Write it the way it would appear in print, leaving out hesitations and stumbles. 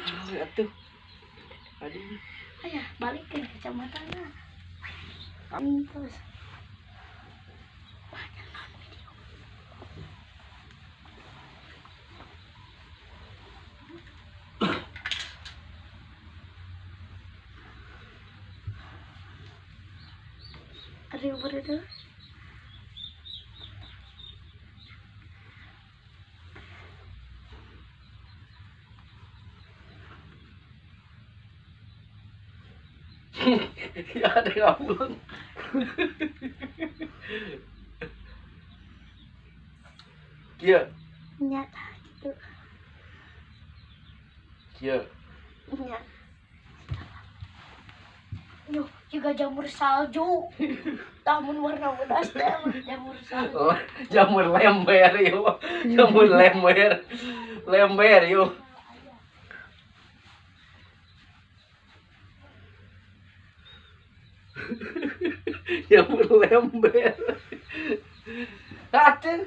Atuh. Aduh. Ayah, balik ke kacamatana. Terus. Banyak non video. Ada yang berada? Ya ada yang pulang. Kia. Nyata gitu. Kia. Nya. Yuh, juga jamur salju. Tamun warna bodas teh jamur salju. Oh, jamur lember yo. Jamur lember. Lember yo. Jamur lember. Atuh.